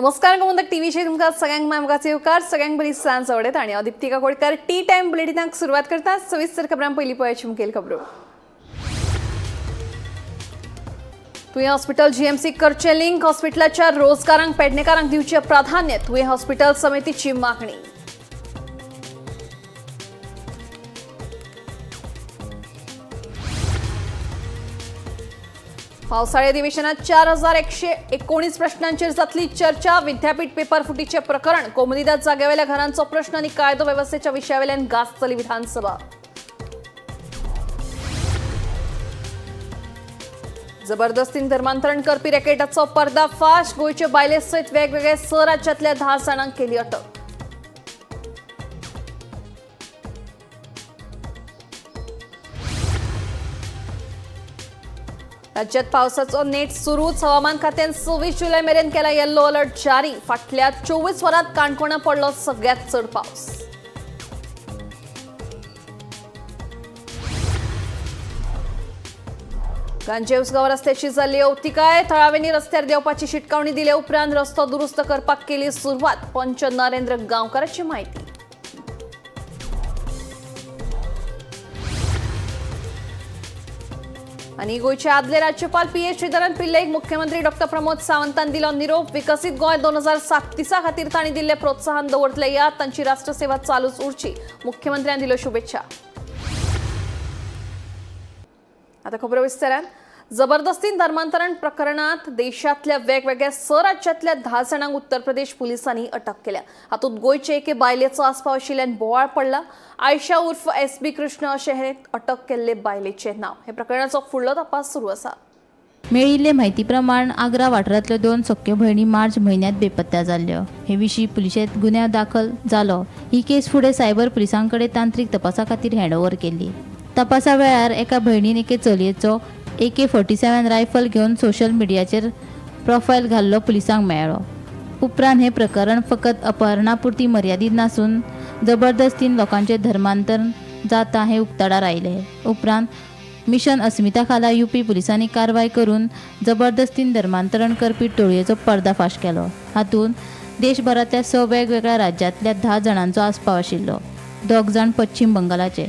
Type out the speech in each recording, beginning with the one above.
नमस्कार, गोमंतक टीव्हीचेर तुमकां सगळ्यांक माय येवकार. सगळ्यांक बरी सांज आवडत आणि हांव दीप्ती काकोडकर टी टायम बुलेटिनाक सुरवात करता. सविस्तर खबरां. पयलीं पळयाची मुखेल खबरो. तुयें हॉस्पिटल जीएमसी करचें लिंक. हॉस्पिटलाच्या रोजगारांक पेडणेकारांक दिवचें प्राधान्य. तुयें हॉस्पिटल समितीची मागणी. पावसाळी अधिवेशनात 4119 प्रश्नांचेर जातली चर्चा. विद्यापीठ पेपर फुटीचे प्रकरण, कोमुनिदाद जाग्यावेल्या घरांचो प्रश्न आनी कायदो वेवस्थेच्या विशयावेल्यान गाजतली विधानसभा. जबरदस्तीन धर्मांतरण करपी रॅकेटाचो पर्दाफाश. गोंयचे बायले सयत वेगवेगळ्या 6 राज्यांतल्या 10 जाणांक केली अटक. राज्यात पावसाचो नेट सुरूच. हवामान खात्यान 26 जुलै मेरेन केला येल्लो अलर्ट जारी. फाटल्या 24 वरांत काणकोणा पडलो सगळ्यात चड पावस. गांजे उसगांव रस्त्याची जाल्ली अवतिकाय. थळाव्यांनी रस्त्यार देंवपाची शिटकावणी दिले उपरांत रस्तो दुरुस्त करपाक केली सुरवात. पंच नरेंद्र गांवकाराची माहिती. आनी गोंयचे आदले राज्यपाल पी.एस. श्रीधरन पिल्लईक मुख्यमंत्री डॉक्टर प्रमोद सावंतान दिलो निरोप. विकसीत गोंय 2037 खातीर तांणी दिल्ले प्रोत्साहन दवरतले याद. तांची राष्ट्रसेवा चालूच उरची. मुख्यमंत्र्यान दिल्यो शुभेच्छा. आता खबरो विस्तारान. जबरदस्तीन धर्मांतरण प्रकरणात देशातल्या वेगवेगळ्या 6 राज्यांतल्या 10 जाणांक उत्तर प्रदेश पुलिसांनी अटक केल्या. हातूंत गोंयचे एके बायलेचो आस्पाव आशिल्ल्यान बोवाळ पडला. आयशा उर्फ एस बी कृष्ण अशें हे अटक केल्ले बायलेचें नांव. हे प्रकरणाचो फुडलो तपास सुरू आसा. मेळिल्ले म्हायती प्रमाण आग्रा वाठारांतल्यो 2 सक्यो भयणी मार्च म्हयन्यांत बेपत्ता जाल्ल्यो. हे विशीं पुलिशेंत गुन्यांव दाखल जालो. ही केस फुडें सायबर पुलिसां कडेन तांत्रीक तपासा खातीर हँडओव्हर केल्ली. तपासा वेळार एका भयणीन एके चलयेचो AK-47 rifle घेवन सोशल मिडियाचेर प्रोफायल घाल्लो पुलिसांक मेळ्ळो. उपरांत हें प्रकरण फकत अपहरणा पुरती मर्यादीत नासून जबरदस्तीन लोकांचें धर्मांतर जाता हें उक्ताडार आयलें. उपरांत मिशन अस्मिता खाला युपी पुलिसांनी कारवाय करून जबरदस्तीन धर्मांतरण करपी टोळयेचो पर्दाफाश केलो. हातूंत देशभरांतल्या 6 वेगवेगळ्या राज्यांतल्या 10 जाणांचो आस्पाव आशिल्लो. 2 जाण पश्चिम बंगालाचे,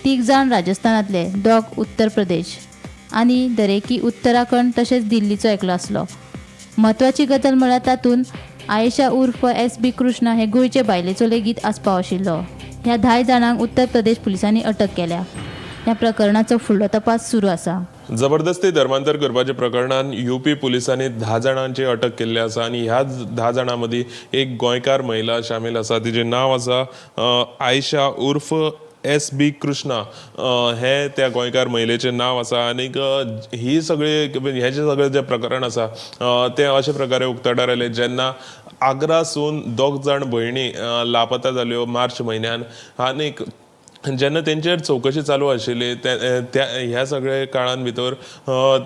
3 जाण राजस्थानांतले, 2 उत्तर प्रदेश आनी दरेकी उत्तराखंड तशेंच दिल्लीचो एकलो आसलो. म्हत्वाची गजाल म्हळ्यार तातूंत आयेशा उर्फ एस बी कृष्णा हे गोंयचे बायलेचो लेगीत आस्पाव आशिल्लो. ह्या 10 जाणांक उत्तर प्रदेश पुलिसांनी अटक केल्या. ह्या प्रकरणाचो फुडलो तपास सुरू आसा. जबरदस्ती धर्मांतर करपाच्या प्रकरणान युपी पुलिसांनी 10 जाणांची अटक केल्ली आसा आनी ह्या 10 जाणां मदीं एक गोंयकार महिला शामील आसा. तिजें नांव आसा आयशा उर्फ एस बी कृष्णा हें त्या गोंयकार महिलेचें नांव आसा. आनीक ही सगळी हें जें सगळें जें प्रकरण आसा तें अशे प्रकारे उक्ताडार आयलें जेन्ना आग्रासून 2 जाण भयणी लापता जाल्यो मार्च म्हयन्यान. आनीक जेन्ना तेंचेर चवकशी चालू आशिल्ली त्या ह्या सगळे काळान भितर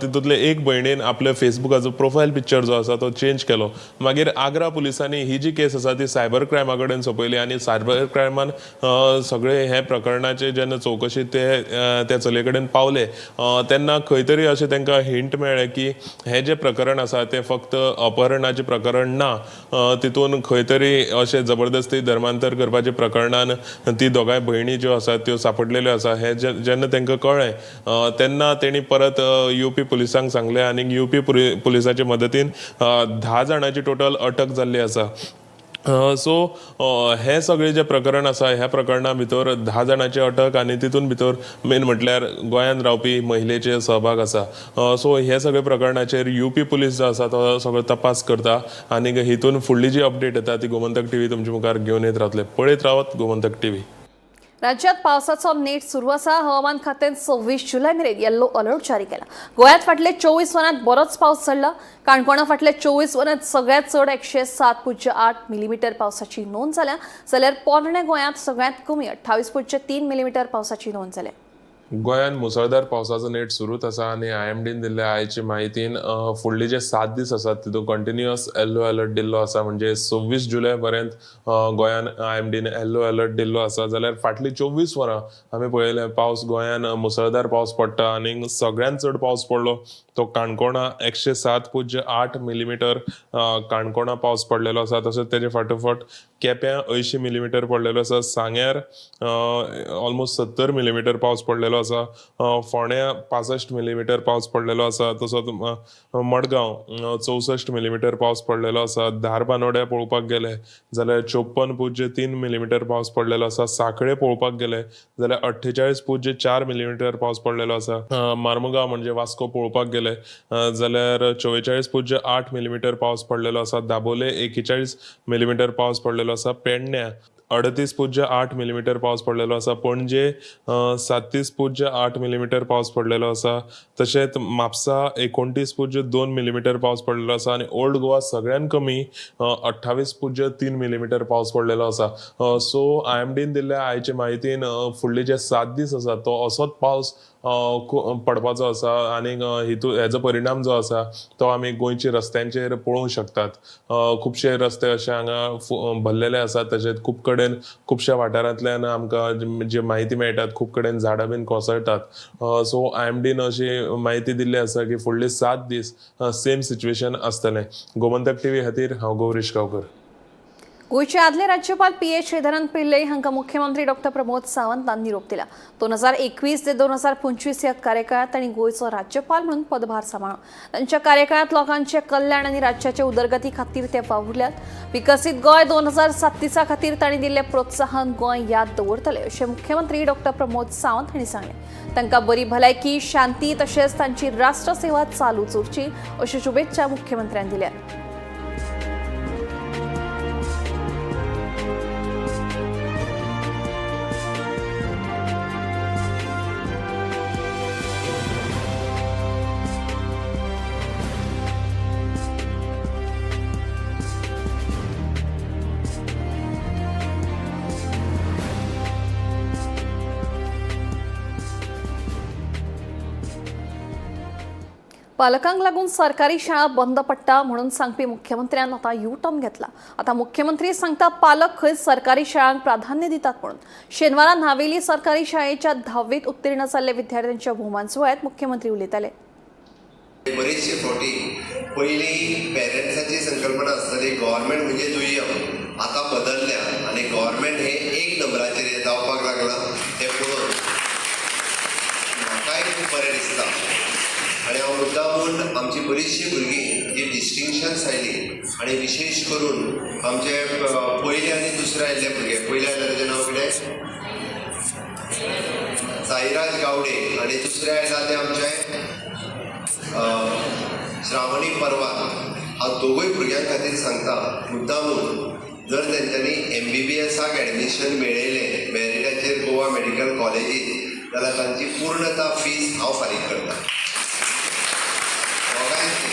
तितूंतले एक भयणीन आपल्या फेसबुकाचो प्रोफायल पिक्चर जो आसा तो चेंज केलो. मागीर आग्रा पुलिसांनी ही जी केस आसा ती सायबर क्रायमा कडेन सोंपयली आनी सायबर क्रायमान सगळे हे प्रकरणाचे जेन्ना चवकशी ते त्या चलये कडेन पावले तेन्ना खंय तरी अशें तांकां हिंट मेळ्ळें की हें जें प्रकरण आसा तें फक्त अपहरणाचें प्रकरण ना, तितून खंय तरी अशें जबरदस्ती धर्मांतर करपाच्या प्रकरणान ती दोगांय भयणी ज्यो आसा त्यो सापडलेल्यो आसा. हे जेन्ना तांकां कळ्ळें तेन्ना तेणी परत युपी पुलिसांक सांगलें आनी युपी पुलिसाचे मदतीन 10 जाणांची टोटल अटक जाल्ली आसा. सो हें सगळें जें प्रकरण आसा ह्या प्रकरणा भितर 10 जाणांची अटक आनी तितून भितर मेन म्हटल्यार गोंयांत रावपी महिलेचे सहभाग आसा. सो हे सगळे प्रकरणाचेर युपी पुलीस जो आसा तो सगळो तपास करता आनी हितून फुडली जी अपडेट येता ती गोमंतक टीव्ही तुमच्या मुखार घेवन येत रावतले. पळयत रावत गोमंतक टीव्ही. राज्यात पावसाचो नेट सुरू आसा. हवामान खात्यान 26 जुलै मेरेन येल्लो अलर्ट जारी केला. गोंयांत फाटले 24 वरांत बरोच पावस चडला. काणकोणा फाटले 24 वरांत सगळ्यात चड 107.8 मिलीमिटर पावसाची नोंद जाल्या, जाल्यार पोरणे गोंयांत सगळ्यात कमी 28.3 मिलीमिटर पावसाची नोंद जाल्या. गोंयांत मुसळधार पावसाचो नेट सुरूच आसा आनी आयएमडीन दिल्ल्या आयचे म्हायतीन फुडले जे 7 दीस आसात तितून कंटिन्युअस येल्लो अलर्ट दिल्लो आसा. म्हणजे 26 जुलय पर्यंत गोंयांत आयएमडीन येल्लो अलर्ट दिल्लो आसा. जाल्यार फाटलीं 24 वरां आमी पळयलें पावस गोंयांत मुसळधार पावस पडटा आनी सगळ्यांत चड पावस पडलो तो काणकोणा 107.8 मिलीमिटर काणकोणा पावस पडलेलो आसा. तशेंच तेजे फाटोफाट केप्यां 80 मिलीमिटर पडलेलो आसा. सांग्यार ऑलमोस्ट 70 मिलीमिटर पावस पडलेलो आसा. फोंड्या 65 मिलीमिटर पावस पडलेलो आसा. तसोच मडगांव 64 मिलीमिटर पावस पडलेलो आसा. धारबानोड्या पळोवपाक गेले जाल्यार 54.3 मिलीमिटर पावस पडलेलो आसा. साखळे पळोवपाक गेले जाल्यार 48.4 मिलीमिटर पावस पडलेलो आसा. मार्मुगांव म्हणजे वास्को पळोवपाक गेले जाल्यार 44.8 मिलीमिटर पावस पडलेलो आसा. दाबोले 41 मिलीमिटर पावस पडलेलो आसा. पेडण्या 38.8 मिलीमिटर पावस पडलेलो आसा. पणजे 37.8 मिलीमिटर पावस पडलेलो आसा. तशेंच म्हापसा 29.2 मिलीमिटर पावस पडलेलो आसा आनी ओल्ड गोवा सगळ्यान कमी 28.3 मिलीमिटर पावस पडलेलो आसा. सो आयएमडीन दिल्ल्या आयचे म्हायतीन फुडले जे 7 दीस आसा तो असोच पावस पडपाचो आसा आनी हितू हेजो परिणाम जो आसा तो आमी गोंयच्या रस्त्यांचेर पळोवंक शकतात. खुबशे रस्ते अशे हांगा भरलेले आसात. तशेंच खूब कडेन खुबश्या वाठारांतल्यान आमकां जी म्हायती मेळटात खूब कडेन झाडां बीन कोसळटात. सो आयएमडीन अशी म्हायती दिल्ली आसा की फुडले 7 दीस सेम सिच्युएशन आसतलें. गोमंतक टीव्ही खातीर हांव गौरीश गांवकर. गोंयचे आदले राज्यपाल पी एच श्रीधरन पिल्लई हांकां मुख्यमंत्री डॉक्टर प्रमोद सावंत हांणी निरोप दिला. 2021 ते 2025 ह्या कार्यकाळांत तांणी गोंयचो राज्यपाल म्हणून पदभार सांबाळ्ळो. तांच्या कार्यकाळांत लोकांचे कल्याण आनी राज्याचे उदरगती खातीर ते वावुरल्यात. विकसीत गोंय 2037 खातीर तांणी दिल्लें प्रोत्साहन गोंय याद दवरतले अशें मुख्यमंत्री डॉक्टर प्रमोद सावंत हांणी सांगलें. तांकां बरी भलायकी, शांती तशेंच तांची राष्ट्रसेवा चालूच उरची अश्यो शुभेच्छा मुख्यमंत्र्यान दिल्या. पालकांक लागून सरकारी शाळा बंद पडटा म्हणून सांगपी मुख्यमंत्र्यान आता यू टर्न घेतला. आता मुख्यमंत्री सांगता पालक खंय सरकारी शाळांक प्राधान्य दितात म्हणून. शेनवारा न्हावेली सरकारी शाळेच्या 10वीत उत्तीर्ण जाल्ले विद्यार्थ्यांच्या भोवमान सुवाळ्यात मुख्यमंत्री उलयताले. बरेचशे फावटी पयलीं पेरंट्साची संकल्पना आसताली गव्हर्मेंट म्हणजे दुय्यम, आतां बदलल्या आनी गव्हर्मेंट हे एक नंबराचेर जावपाक लागलां तें पळोवन म्हाकाय खूब बरें दिसता. आनी हांव मुद्दामून आमची बरीचशीं भुरगीं जी डिस्टिंक्शन्स आयली आनी विशेश करून आमचे पयले आनी दुसरे आयिल्ले भुरगे, पयले आयले ताजें नांव कितें, साईराज गावडे, आनी दुसरे आयला ते आमचे श्रावणी परवार. हांव दोगूय भुरग्यां खातीर सांगता मुद्दामून, जर तेंच्यांनी MBBSाक एडमिशन मेळयलें मेरिटाचेर गोवा मेडिकल कॉलेजीत जाल्यार तांची पूर्णता फीस हांव फारीक करता. दोगांयची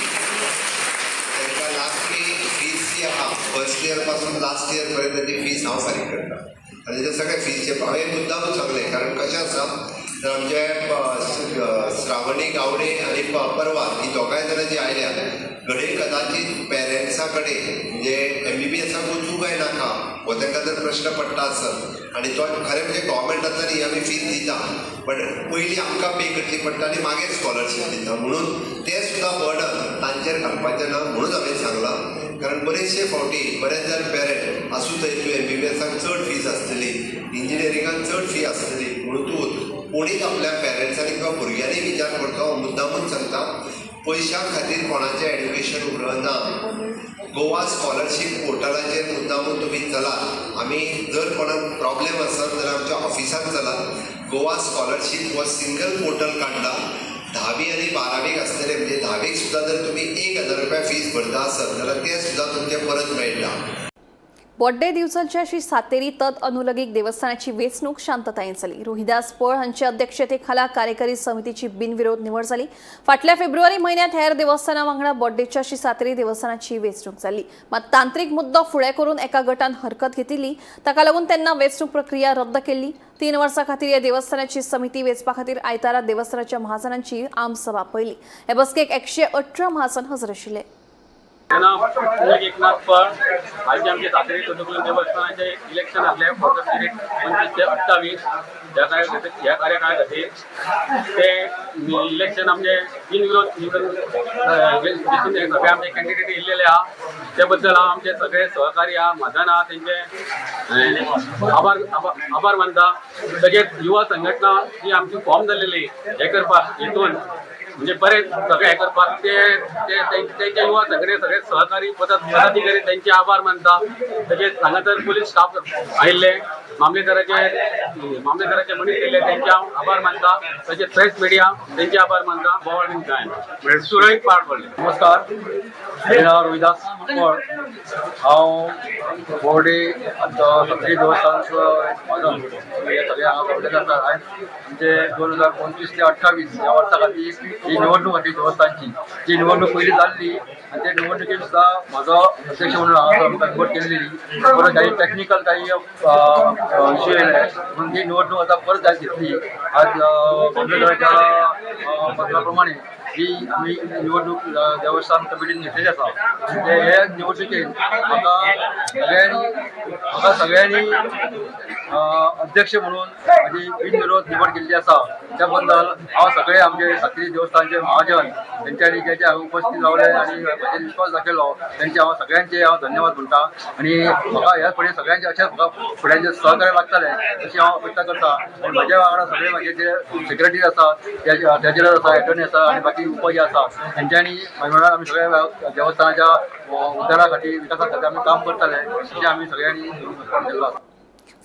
तांकां लागपी फीस जी आहा फर्स्ट इयर पासून लास्ट इयर पर्यंत ताची फीस हांव फारीक करता. आनी ते सगळे फीसचे हांवें मुद्दामून सांगलें, कारण कशें आसा तर आमचे श्रावणी गावडे आनी परवार ही दोगांय जाणां जी आयल्या घडये कदाचीत पेरंट्सा कडेन म्हणजे MBBSाक वचूं काय नाका हो तांकां जर प्रश्न पडटा आसत, आनी तो खरें म्हणजे गव्हर्मेंटांतल्यान ही आमी फीस दिता बट पयलीं आमकां पे करची पडटा आनी मागीर स्कॉलरशीप दिता, म्हणून तें सुद्दां बर्डन तांचेर घालपाचें ना म्हणून हांवें सांगलां. कारण बरेचशे फावटी बरेच जाण पेरंट आसूं थंय तूं MBBSाक चड फीस आसतली, इंजिनियरिंगाक चड फी आसतली म्हणून तूं कोणीच आपल्या पेरंट्सांनी किंवा भुरग्यांनी विचार करचो. हांव मुद्दामून सांगता, पयशां खातीर कोणाचें एड्युकेशन उरना. गोवा स्कॉलरशीप पोर्टलाचेर मुद्दामून तुमी चलात, आमी जर कोणाक प्रॉब्लेम आसत जाल्यार आमच्या ऑफिसांत चलात. गोवा स्कॉलरशीप हो सिंगल पोर्टल काडला. 10वी आनी 12वीक आसतले, म्हणजे 10वीक सुद्दां जर तुमी 1000 रुपया फीस भरता आसत जाल्यार ते सुद्दां तुमचें परत मेळटा. बोड्डे दिवचलच्या श्री सातेरी तद अनुलगीक देवस्थानाची वेंचणूक शांततायेन जाली. रोहिदास पळ हांच्या अध्यक्षतेखाला कार्यकारी समितीची बिनविरोध निवड जाली. फाटल्या फेब्रुवारी म्हयन्यात हेर देवस्थानां वांगडा बोड्डेच्या श्री सातेरी देवस्थानाची वेंचणूक जाली. मात तांत्रिक मुद्दो फुडें करून एका गटान हरकत घेतिल्ली. ताका लागून तेन्ना वेंचणूक प्रक्रिया रद्द केल्ली. 3 वर्सां खातीर ह्या देवस्थानाची समिती वेंचपा खातीर आयतारा देवस्थानाच्या महाजनांची आमसभा पळयली. हे बसकेक 118 महाजन हजर आशिल्ले. माझं नाव पुंडलीक एकनाथ पळ. आयचे आमचे सातेरी तोतकुलम देवस्थानाचे इलेक्शन आसले 25 ते 28 ह्या कार्यकाळा खातीर. ते इलेक्शन आमचे बिनविरोध निवडून वेंचून सगळे आमचे कॅन्डिडेट येयल्लेले आहा. ते बद्दल हांव आमचे सगळे सहकारी आहा, म्हाजन आहा, तेंचे आभार आभार मानता. तशेंच युवा संघटना जी आमची फॉर्म जाल्लेली हे करपाक हेतून म्हणजे बरें सगळें हें करपाक ते ते तेंच्या युवा सगळे सगळे सहकारी पदाधिकारी तेंचे आभार मानता. तशेंच हांगासर पुलीस स्टाफ आयिल्ले, मामलेदाराचे मनीस येयल्ले, तेंचे हांव आभार मानता. तशेंच प्रेस मिडिया तेंचे आभार मानता. बोवाळ बीन कांय ना, म्हणजे सुरळीत पार पडलें. नमस्कार, म्हजें नांव रोहिदास पळ. हांव बोर्डे आमचो सगळे देवस्थानचो म्हाजन. हे सगळे हांगा जमलेले आसा. आमचे 2025 ते 28 ह्या वर्सा खातीर ही निवडणूक आसली देवस्थानची. जी निवडणूक पयली जाल्ली आनी ते निवडणुकेत सुद्दां म्हाजो अध्यक्ष म्हणून हांगा आमकां निवड केल्ली. परत काही टॅक्निकल काही इश्यू येयले म्हणून ती निवडणूक आतां परत जाय घेतली. आज मामलेदाराच्या पत्रा प्रमाणे ही आमी निवडणूक देवस्थान कमिटीन घेतलेली आसा. ते हे निवडणुकेन म्हाका सगळ्यांनी अध्यक्ष म्हणून म्हाजी बिनविरोध निवड केल्ली आसा. त्या बद्दल हांव सगळे आमचे सातेरी देवस्थानचे महाजन तेंच्यांनी जे जे उपस्थित रावले आनी म्हाजेर विश्वास दाखयलो तेंचे हांव सगळ्यांचे हांव धन्यवाद म्हणटा. आनी म्हाका ह्या फुडें सगळ्यांचे अशेंच म्हाका फुड्यांचे सहकार्य लागतलें अशी हांव अपेक्षा करता. आनी म्हज्या वांगडा सगळे म्हाजे जे सेक्रेटरी आसा, ट्रेजरर आसा, एटर्नी आसा आनी बाकी उपाधी आसा, तेंच्यांनी म्हळ्यार आमी सगळ्या देवस्थानाच्या उद्धारा खातीर, विकासा खातीर आमी काम करतले अशें आमी सगळ्यांनी केल्लो आसा.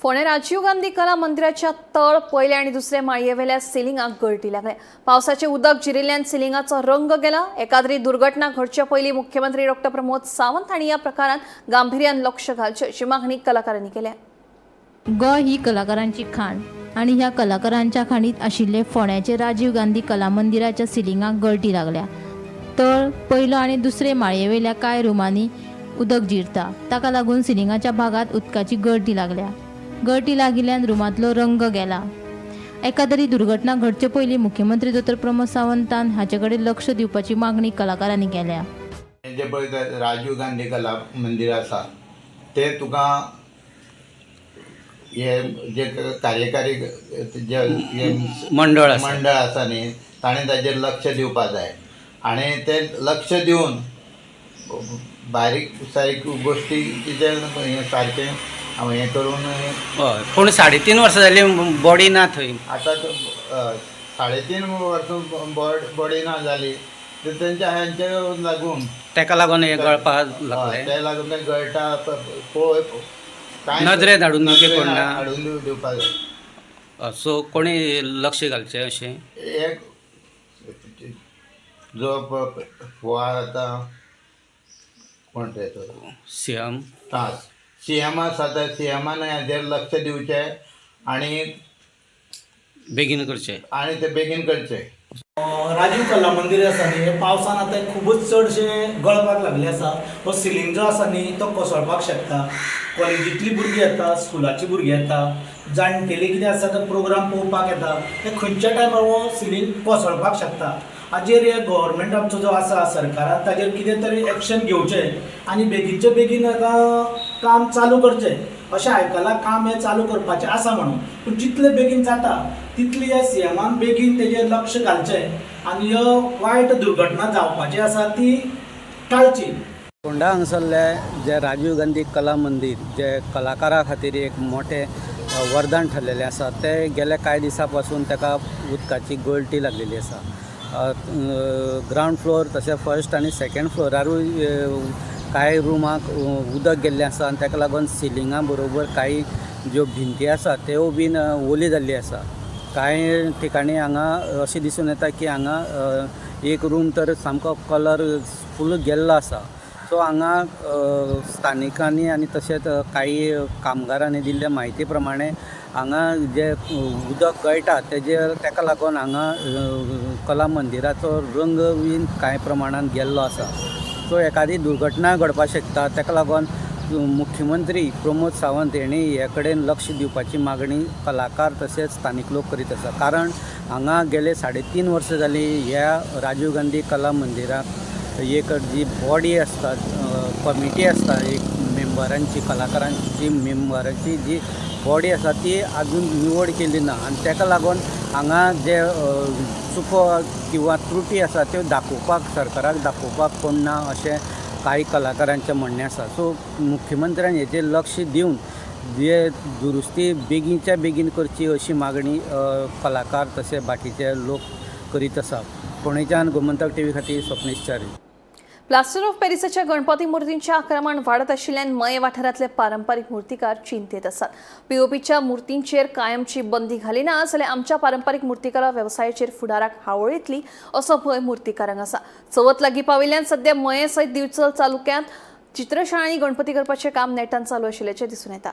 फोंडें राजीव गांधी कला मंदिराच्या तळ पयल्या आनी दुसऱ्या माळयेवेल्या सिलिंगाक गळटी लागल्या. पावसाचें उदक जिरिल्ल्यान सिलिंगाचो रंग गेला. एकाद्री दुर्घटना घडचे पयलीं मुख्यमंत्री डॉक्टर प्रमोद सावंत हांणी ह्या प्रकारांत गांभिर्यान लक्ष घालचें अशी मागणी कलाकारांनी केल्या. गोंय ही कलाकारांची खाण आनी ह्या कलाकारांच्या खाणीत आशिल्ले फोंड्याचे राजीव गांधी कला मंदिराच्या सिलिंगाक गळटी लागल्या. तळ पयलो आनी दुसरे माळयेवेल्या कांय रुमांनी उदक जिरता. ताका लागून सिलिंगाच्या भागात उदकाची गळटी लागल्या. गळटी लागिल्ल्यान रुमांतलो रंग गेला. एकादरी दुर्घटना घडचे पयलीं मुख्यमंत्री दोतोर प्रमोद सावंतान हाचे कडेन लक्ष दिवपाची मागणी कलाकारांनी केल्या. जे पळय ते राजीव गांधी कला मंदीर आसा ते तुका हे जे कार्यकारी जे हे मंडळ आसा. मंडळ आसा न्ही, ताणें ताजेर लक्ष दिवपा जाय आनी ते लक्ष दिवन बारीक सारीक गोश्टी कितें हें सारकें हें करून. हय, पूण 3.5 वर्सां जाली बॉडी ना थंय. आतां 3.5 वर्सां बॉडी ना जाली तर तेंच्या हांचे लागून ताका लागून हे गळपाक लागले. ते लागून ते गळटा. पळय कांय नदरेंत हाडून दिवचें नदरेन पडना. हाडून दिवपा जाय. सो कोणी लक्ष घालचें अशें. एक जो हो आतां कोण ते तो सीएम. आं, सी एम आसा, त्या सी एमान हाजेर लक्ष दिवचें आनी बेगीन करचें. आनी ते बेगीन करचें. राजीव कला मंदीर आसा न्ही, हे पावसान आतां खुबूच चडशें गळपाक लागलें आसा. हो सिलींग जो आसा न्ही तो कोसळपाक शकता. कॉलेजींतलीं भुरगीं येता, स्कुलाचीं भुरगीं येता, जाणटेली कितें आसा ते प्रोग्राम पळोवपाक येता, ते खंयच्या टायमार हो सिलींग कोसळपाक शकता. हाजेर हे गव्हर्मेंट आमचो जो आसा सरकारान ताजेर कितें तरी एक्शन घेवचें आनी बेगीनचे बेगीन आतां काम चालू करचें. अशें आयकलां काम हें चालू करपाचें आसा म्हणून, पूण जितले बेगीन जाता तितली ह्या सीएमान बेगीन तेजेर लक्ष घालचें आनी ह्यो वायट दुर्घटना जावपाची आसा ती टाळची. फोंडा हांगासरले जे राजीव गांधी कला मंदीर जे कलाकारा खातीर एक मोठें वरदान ठरलेलें आसा, तें गेल्या कांय दिसां पासून ताका उदकाची गळटी लागलेली आसा. ग्रावंड फ्लोर तशें फर्स्ट आनी सेकेंड फ्लोरारूय कांय रुमाक उदक गेल्लें आसा आनी ताका लागून सिलिंगा बरोबर कांय ज्यो भिंती आसा त्यो बीन ओली जाल्ली आसा. कांय ठिकाणी हांगा अशें दिसून येता की हांगा एक रूम तर सामको कलर फूल गेल्लो आसा. सो सो हांगा स्थानिकांनी आनी तशेंच कांय कामगारांनी दिल्ले म्हायती प्रमाणे हांगा जे उदक गळटा तेजेर तेका लागून हांगा कला मंदिराचो रंग बीन कांय प्रमाणान गेल्लो आसा. सो एखादी दुर्घटना घडपाक शकता. तेका लागून मुख्यमंत्री प्रमोद सावंत हेणी हे कडेन लक्ष दिवपाची मागणी कलाकार तशेंच स्थानीक लोक करीत आसा. कारण हांगा गेले 3.5 वर्सां जालीं ह्या राजीव गांधी कला मंदिराक एक जी बॉडी आसता, कमिटी आसता, एक मेंबरांची, कलाकारांची मेंबरांची जी बॉडी आसा ती आजून निवड केली ना आनी तेका लागून हांगा जे चुको किंवा त्रुटी आसा त्यो दाखोवपाक, सरकाराक दाखोवपाक कोण ना अशें कांय कलाकारांचें म्हणणें आसा. सो मुख्यमंत्र्यान हेचेर लक्ष दिवन जे दुरुस्ती बेगीनच्या बेगीन करची अशी मागणी कलाकार तशें बाकीचे लोक करीत आसा. फोंडेच्यान गोमंतक टीव्ही खातीर स्वप्नेश च्यारी. प्लास्टर ऑफ पॅरिसाच्या गणपती मूर्तींचे आक्रमण वाडत आशिल्ल्यान मये वाठारांतले पारंपारीक मूर्तिकार चिंतेत आसात. पीओपीच्या मूर्तींचेर कायमची बंदी घाली ना जाल्यार आमच्या पारंपारीक मूर्तिकारा वेवसायाचेर फुडाराक हावळ येतली असो भंय मूर्तिकारांक आसा. चवथ लागीं पाविल्ल्यान सद्या मये सयत दिवचल तालुक्यांत चित्रशाळांनी गणपती करपाचें काम नेटान चालू आशिल्ल्याचें दिसून येता.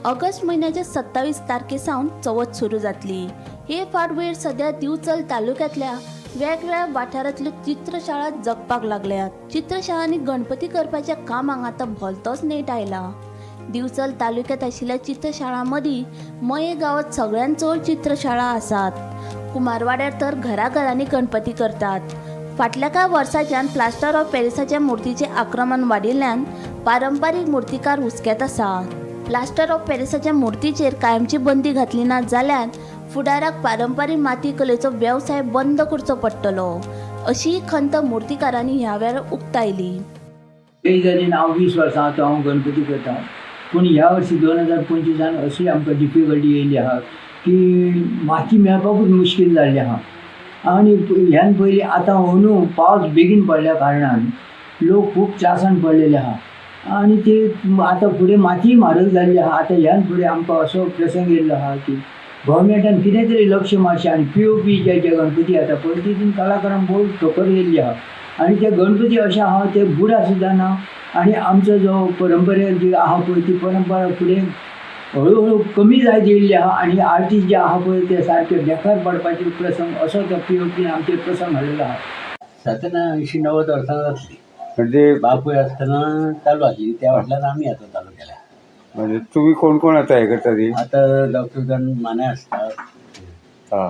ऑगस्ट म्हयन्याच्या 27 तारखे सावन चवथ सुरू जातली. हे फाटभुंयेर सद्या दिवचल तालुक्यांतल्या वेगवेगळ्या वाठारांतल्यो चित्रशाळा जगपाक लागल्यात. चित्रशाळांनी गणपती करपाच्या कामाक आतां भलतोच नेट आयला. दिवचल तालुक्यांत आशिल्ल्या चित्रशाळां मदीं मये गांवांत सगळ्यांत चड चित्रशाळा आसात. कुमारवाड्यार तर घराघरांनी गणपती करतात. फाटल्या कांय वर्सांच्यान प्लास्टर ऑफ पॅरिसाच्या मूर्तीचें आक्रमण वाडिल्ल्यान पारंपारीक मूर्तिकार हुस्क्यांत आसा. प्लास्टर ऑफ पॅरिसाच्या मूर्तीचेर कायमची बंदी घातली ना जाल्यार फुडाराक पारंपारीक माती कलेचो वेवसाय बंद करचो पडटलो अशी खंत मूर्तिकारांनी ह्या वेळार उक्तायली. जाली हांव 20 वर्सां आतां हांव गणपती करता, पूण ह्या वर्सी 2025 अशी आमकां डिफिकल्टी येयल्ली आहा की माती मेळपाकूच मुश्कील जाल्ली आहा. आनी ह्यान पयलीं आतां अंदू पावस बेगीन पडल्या कारणान लोक खूब त्रासान पडलेले आहा आनी ते आतां फुडें माती म्हारग जाल्ली आहा. आतां ह्यान फुडें आमकां असो प्रसंग येयल्लो आहा की गव्हर्मेंटान कितें तरी लक्ष मारचें आनी पी ओ पी जे जे गणपती येता पळय तितून कलाकारांक भोव ठोकर येयल्ली आहा आनी ते गणपती अशे आहा ते बुडा सुद्दां ना आनी आमचो जो परंपरे जी आहा पळय ती परंपरा फुडें हळू हळू कमी जायत येयल्ली आहा आनी आर्टिस्ट जे आहा पळय ते सारके बेकार पडपाचे प्रसंग असो तो पी ओ पी आमचेर प्रसंग हाडलेलो आहा. साधारण 80-90 वर्सां जातली. म्हणजे बापूय आसतना चालू आसली, त्या फाटल्यान आमी आतां चालू केल्या. म्हणजे तुम्ही कोण कोण आता हे करता ती? आतां डॉक्टर जाण माने आसता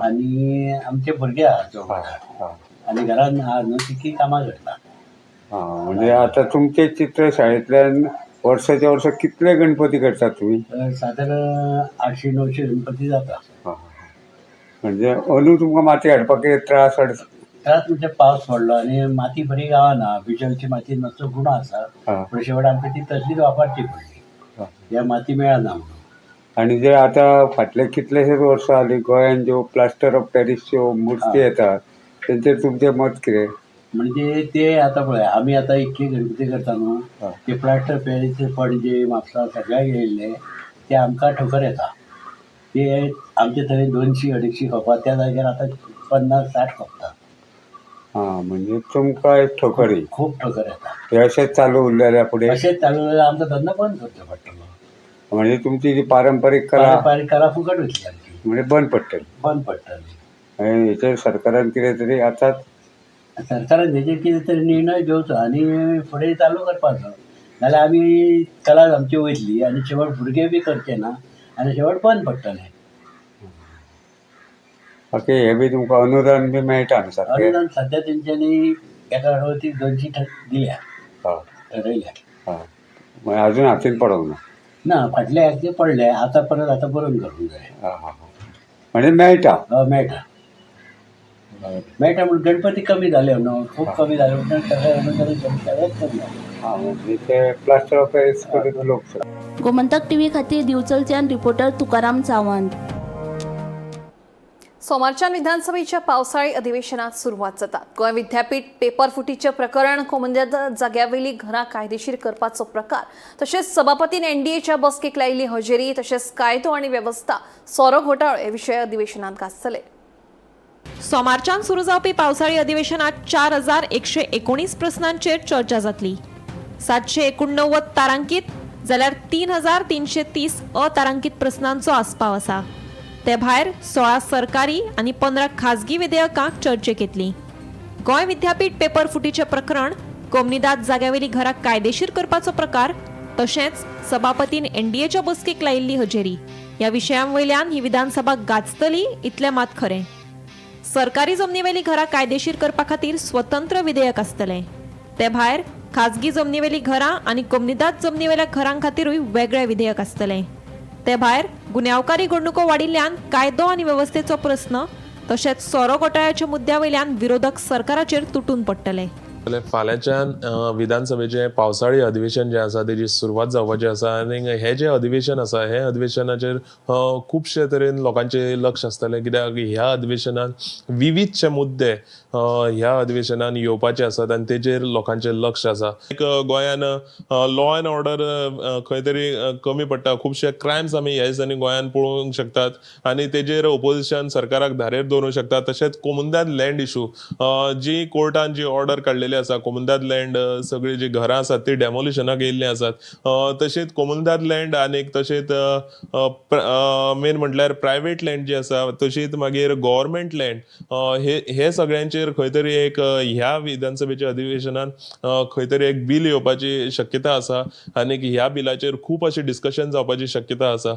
आनी आमचे भुरगे आहा चौगां आनी घरान आहा न्हू तितलीं कामां करता. म्हणजे आता तुमचे चित्र शाळेंतल्यान वर्साच्या वर्सा कितले गणपती करतात तुम्ही? सादारण 800-900 गणपती जाता. म्हणजे अंदू तुमकां माती हाडपाक कितें त्रास? त्रास म्हणजे पावस पडलो आनी माती बरी गावना, बिजलची माती मातसो गुणो आसा, पूण शेवट आमकां ती तसलीच वापरची पडली, ह्या माती मेळना म्हणून. आनी जे आतां फाटले कितलेशेच वर्सां जालीं गोंयान ज्यो प्लास्टर ऑफ पॅरिसच्यो मुर्ती येतात तेंचेर तुमचें मत कितें? म्हणजे ते आतां पळय आमी आतां इतके गणपती करता न्हू, ते प्लास्टर पॅरीस पणजे म्हापसा सगळ्याक येयल्ले ते आमकां ठोकर येता. ते आमचे थंय 200-250 खपा, त्या जाग्यार आतां 50-60 खपता. हां, म्हणजे तुमकां एक ठोकर खूब ठोकर येता. हे अशेंच चालू उरलें जाल्यार फुडें? अशेंच चालू उरलें आमचो धंदो बंद करचो पडटलो. म्हणजे तुमची जी पारंपारीक कला, पारंपारीक कला फुकट वयतली आमची, म्हणजे बंद पडटली. बंद पडटली. आनी हेचेर सरकारान कितें तरी आतांच सरकारान हेजेर कितें तरी निर्णय घेवचो आनी फुडें चालू करपाचो, नाल्यार आमी कला आमची वयतली आनी शेवट भुरगे बी करचे ना आनी शेवट बंद पडटलें. बाकी हे बी तुमकां अनुदान बी मेळटा न्हू सारकें? अनुदान सद्या तेंच्यांनी एका अडवती 200 दिल्या, ठरयल्या. हां, मागीर अजून हातीन पडोंक ना? ना, फाटले एकदां पडले, आतां परत आतां बरोवन करूंक जाय. हां हां, म्हणजे मेळटा? हय मेळटा, मेळटा. म्हण गणपती कमी जाले न्हू, खूब कमी जाले म्हणून सगळे अनुदान सगळेच कमी जाले. हां, म्हणजे ते प्लास्टर ऑफ पॅरीस करून लोक. गोमंतक टीव्ही खातीर दिवचलच्यान रिपोर्टर तुकाराम सावंत. सोमारच्यान विधानसभेच्या पावसाळी अधिवेशनात सुरवात जाता. गोंय विद्यापीठ पेपर फुटीचें प्रकरण, कोमुनिदाद जाग्यावेली घरां कायदेशीर करपाचो प्रकार, तशेंच सभापतीन एनडीएच्या बसकेक लायिल्ली हजेरी, तशेंच कायदो आनी वेवस्था, सोरो घोटाळो हे विशय अधिवेशनात गाजतले. सोमारच्यान सुरू जावपी पावसाळी अधिवेशनात 4119 प्रस्नांचेर चर्चा जातली. 789 तारांकीत जाल्यार 3330 अतारांकीत प्रस्नांचो आस्पाव आसा. ते भायर 16 सरकारी आनी 15 खाजगी विधेयकां चर्चेक येतलीं. गोंय विद्यापीठ पेपर फुटीचें प्रकरण, कोमनिदाद जाग्यावेली घरां कायदेशीर करपाचो प्रकार, तशेंच सभापतीन एनडीएच्या बसकेक लायिल्ली हजेरी ह्या विशयां वयल्यान ही विधानसभा गाजतली इतलें मात खरें. सरकारी जमनीवेली घरां कायदेशीर करपा खातीर स्वतंत्र विधेयक आसतलें. ते भायर खाजगी जमनीवेली घरां आनी कोमनिदाद जमनीवेल्या घरां खातीरूय वेगळें विधेयक आसतलें. ते भायर गुन्यांवकारी घडणुको वाडिल्ल्यान कायदो आनी वेवस्थेचो प्रस्न तशेंच सोरो घोटाळ्याच्या मुद्द्या वयल्यान विरोधक सरकाराचेर तुटून पडटले. फाल्यांच्यान विधानसभेचें पावसाळी अधिवेशन जें आसा तेजी सुरवात जावपाची आसा आनी हें जें अधिवेशन आसा हे अधिवेशनाचेर खुबशे तरेन लोकांचें लक्ष आसतलें, कित्याक ह्या अधिवेशनान विविधशे मुद्दे ह्या अधिवेशनान येवपाचे आसात आनी तेजेर लोकांचें लक्ष आसा. एक गोंयान लॉ एंड ऑर्डर खंय तरी कमी पडटा, खुबशे क्रायम्स आमी ह्या दिसांनी गोंयान पळोवंक शकतात आनी तेजेर ओपोजिशन सरकाराक धारेर दवरूंक शकता. तशेंच कोमुनिदाद लँड इशू, जी कोर्टान जी ऑर्डर काडलेली आसा, कोमुनिदाद लँड सगळीं जी घरां आसात ती डेमोलिशनाक येयल्लीं आसात. तशेंच कोमुनिदाद लँड आनीक तशेंच मेन म्हटल्यार प्रायवेट लँड जी आसा, तशीच मागीर गव्हर्मेंट लँड, हे सगळ्यांचेर खंय तरी एक ह्या विधानसभेच्या अधिवेशनान खंय तरी एक बील येवपाची शक्यता आसा आनीक ह्या बिलाचेर खूब अशें डिस्कशन जावपाची शक्यता आसा.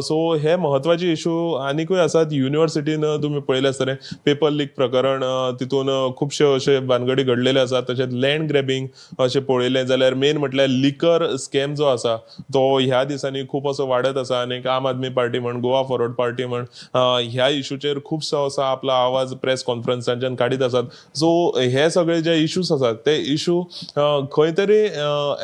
सो हे म्हत्वाचे इशू आनिकूय आसात. युनिवर्सिटीन तुमी पळयलें आसतलें पेपर लीक प्रकरण, तितून खुबशे अशे भानगडी घडलेले आसात. तशेंच लँड ग्रॅबिंग अशें पळयलें जाल्यार मेन म्हटल्यार लिकर स्कॅम जो आसा तो ह्या दिसांनी खूब असो वाडत आसा आनी आम आदमी पार्टी म्हण, गोवा फॉरवर्ड पार्टी म्हण ह्या इशूचेर खुबसो असो आपलो आवाज प्रेस कॉन्फरन्सांच्यान काडीत आसात. सो हे सगळे जे इशूज आसात ते इशू खंय तरी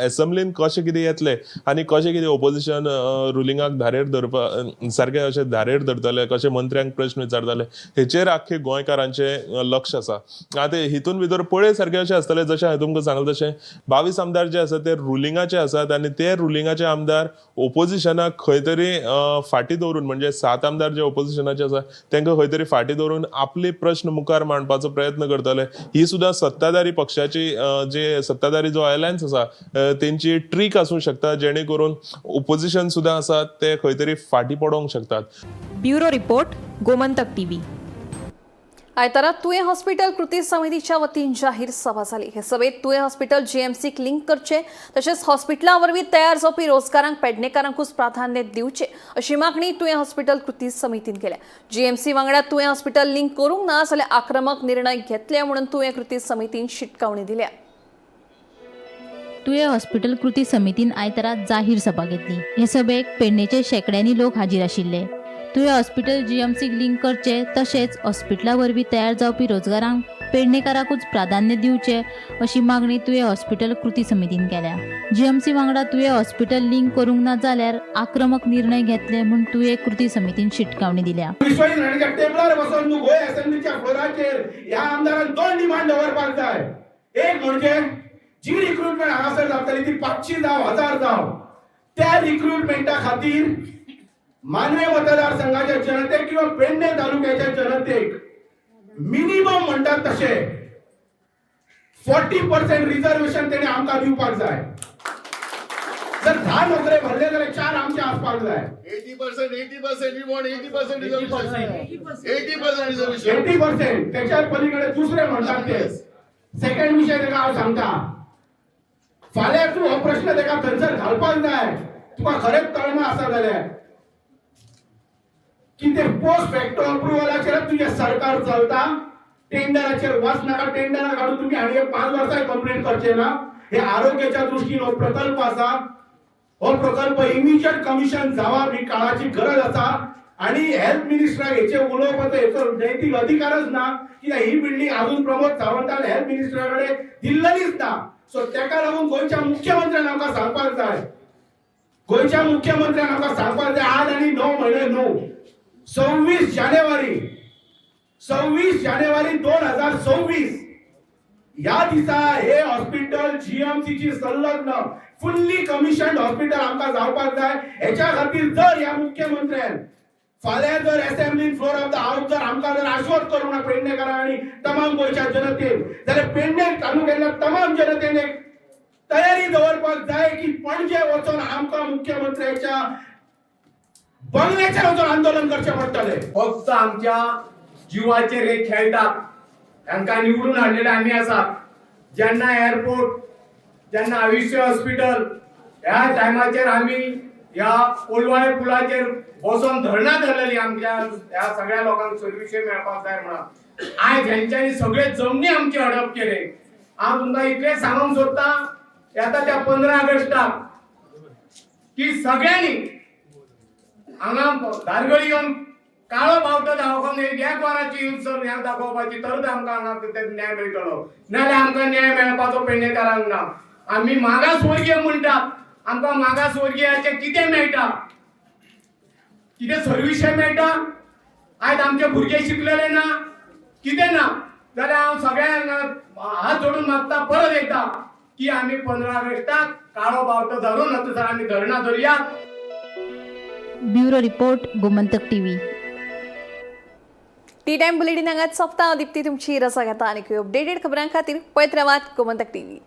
एसेंब्लीन कशें कितें येतले आनी कशें कितें ओपोजिशन रुलिंगाक धारेर धरपा सारकें अशें धारेर धरतले, कशें मंत्र्यांक प्रश्न विचारतले हेचेर आख्खे गोंयकारांचें लक्ष आसा. आतां हितून भितर पळय सारकें अशें आसतलें, जशें हांवें तुमकां सांगलें तशें 22 आमदार जे आसात ते रुलिंगाचे आसात आनी ते रुलिंगाचे आमदार ओपोजिशनाक खंय तरी फाटीं दवरून, म्हणजे 7 आमदार जे ओपोजिशनाचे आसा तांकां खंय तरी फाटीं दवरून आपले प्रश्न मुखार मांडपाचो प्रयत्न करतले. ही सुद्दां सत्ताधारी पक्षाची जे सत्ताधारी जो अलायन्स आसा तेंची ट्रीक आसूं शकता, जेणे करून ओपोजिशन सुद्दां आसा ते खंय तरी फाटीं पडोंक शकतात. Bureau report, Gomantak TV. आयतारा तुयें हॉस्पिटल कृती समितीच्या वतीन जाहीर सभा जाली. हे सभेत तुयें हॉस्पिटल जीएमसीक लिंक करचे तशेंच हॉस्पिटला वरवीं तयार जावपी रोजगारांक पेडणेकारांकूच प्राधान्य दिवचे अशी मागणी तुयें हॉस्पिटल कृती समितीन केल्या. जीएमसी वांगडा तुयें हॉस्पिटल लिंक करूंक ना जाल्यार आक्रमक निर्णय घेतले म्हणून तुयें कृती समितीन शिटकावणी दिल्या. तुयें हॉस्पिटल कृती समितीन आयतारा जाहीर सभा घेतली. हे सभेक पेडणेचे शेंकड्यांनी लोक हाजीर आशिल्ले. तुयें हॉस्पिटल जीएमसीक लिंक करचे तशेंच हॉस्पिटला वरवीं तयार जावपी रोजगारांक पेडणेकाराकूच प्राधान्य दिवचे अशी मागणी तुयें हॉस्पिटल कृती समितीन केल्या. जीएमसी वांगडा तुयें हॉस्पिटल लिंक करूंक ना जाल्यार आक्रमक निर्णय घेतले म्हूण तुयें कृती समितीन शिटकावणी दिल्या. विश्वजीत राणेच्या टेबलार बसून गोंय असेंब्लीच्या फ्लोराचेर ह्या आमदारान 2 डिमांड दवरपाक जाय. एक म्हणजे जी रिक्रुटमेंट हांगासर जातली ती 500 जावं 1000 जावं, त्या रिक्रुटमेंटा खातीर मानवे मतदारसंघाच्या जनतेक किंवा पेडणे तालुक्याच्या जनतेक मिनिमम म्हणटात तशें 40% रिझर्वेशन तेणे आमकां दिवपाक जाय. जर 10 नोकरे भरले जाल्यार 4 आमचे आसपाक जाय. 80%, 80%, we want 80% reservation. 80% reservation. 80%. त्याच्या पलीकडे दुसरे म्हणटात ते सेकंड विषय तेका हांव सांगता. फाल्यां तूं हो प्रश्न तेका थंयसर घालपाक जाय. तुका खरेंच तळमा आसा जाल्यार की ते पोस्ट फॅक्टो अप्रुव्हलाचेरच तुजें सरकार चलता. टेंडराचेर वच नाका, टेंडरा काडून तुमी आनी 5 वर्सां कंप्लीट करचे ना. हे आरोग्याच्या दृश्टीन हो प्रकल्प आसा. हो प्रकल्प इमिजिएट कमिशन जावप ही काळाची गरज आसा. आनी हेल्थ मिनिस्टराक हेचे उलोवपाचो हेचो नैतीक अधिकारच ना, कित्याक ही बिल्डींग अजून प्रमोद सावंतान हेल्थ मिनिस्टरा कडेन दिल्लेलीच ना. सो तेका लागून गोंयच्या मुख्यमंत्र्यान आमकां सांगपाक जाय, गोंयच्या मुख्यमंत्र्यान आमकां सांगपाक जाय आज आनी 9 म्हयने न्हू, 26 जानेवारी 26 जानेवारी 2026 ह्या दिसा हे हॉस्पिटल जीएमसीची संलग्न फुल्ली कमिशन हॉस्पिटल आमकां जावपाक जाय. हेच्या खातीर जर ह्या मुख्यमंत्र्यान फाल्यां जर असेंब्लीन फ्लोर ऑफ the house जर आमकां जर आश्वस्त करूंक ना पेडणेकारां आनी तमाम गोंयच्या जनतेन, जाल्यार पेडणे तालुक्यांतल्या तमाम जनतेन एक तयारी दवरपाक जाय की पणजे वचून आमकां मुख्यमंत्र्याच्या बंगल्याचेर वचून आंदोलन करचें पडटलें. फक्त आमच्या जिवाचेर हे खेळटात. तांकां निवडून हाडलेले आमी आसात. जेन्ना एअरपोर्ट, जेन्ना आयुष्य हॉस्पिटल ह्या टायमाचेर आमी ह्या कोलवाळे पुलाचेर बसोन धरणां धरलेली आमच्या ह्या सगळ्या लोकांक सर्विसे मेळपाक जाय म्हणून. आयज हेंच्यांनी सगळे जमनी आमची हडप केले. हांव तुमकां इतलें सांगूंक सोदतां, येता त्या 15 ऑगस्टाक की सगळ्यांनी हांगा धारगळी येवन काळो बावटो दाखोवन एक वराची हिंसर ह्या दाखोवपाची, तरच आमकां हांगा न्याय मेळटलो. नाजाल्यार आमकां न्याय मेळपाचो पेडणेकारांक ना. आमी मागासवर्गीय म्हणटात, आमकां मागासवर्गीयाचें कितें मेळटा? कितें सर्विसे मेळटा? आयज आमचे भुरगे शिकलेले ना, कितें ना. जाल्यार हांव सगळ्यांक हात जोडून मागता परत एकदां की आमी 15 ऑगस्टाक काळो बावटो धरून थंयसर आमी धरणां धरुया. Bureau report, Gomantak TV. Tea time bulletin हांगाच सोंपता. दीप्ती तुमची रजा घेता आनी अपडेटेड खबरां खातीर पळयत रावात Gomantak TV.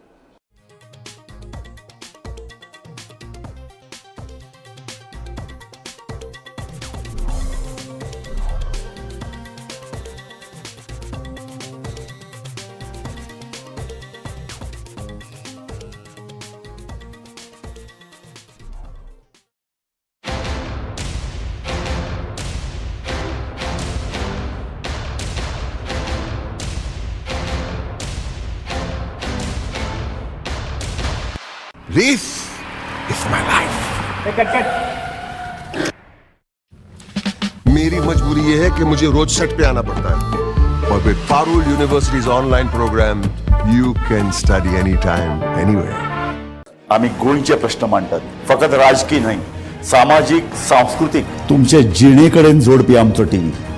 This is my life. मेरी मजबूरी ये है कि मुझे रोज सेट पे आना पड़ता है और with Parul University's online program, you can study anytime, anywhere. आमी गोंयचे प्रश्न मांडटात, फकत राजकीय न्हय, सामाजीक, सांस्कृतीक, तुमचे जिणे कडेन जोडपी आमचो टीव्ही.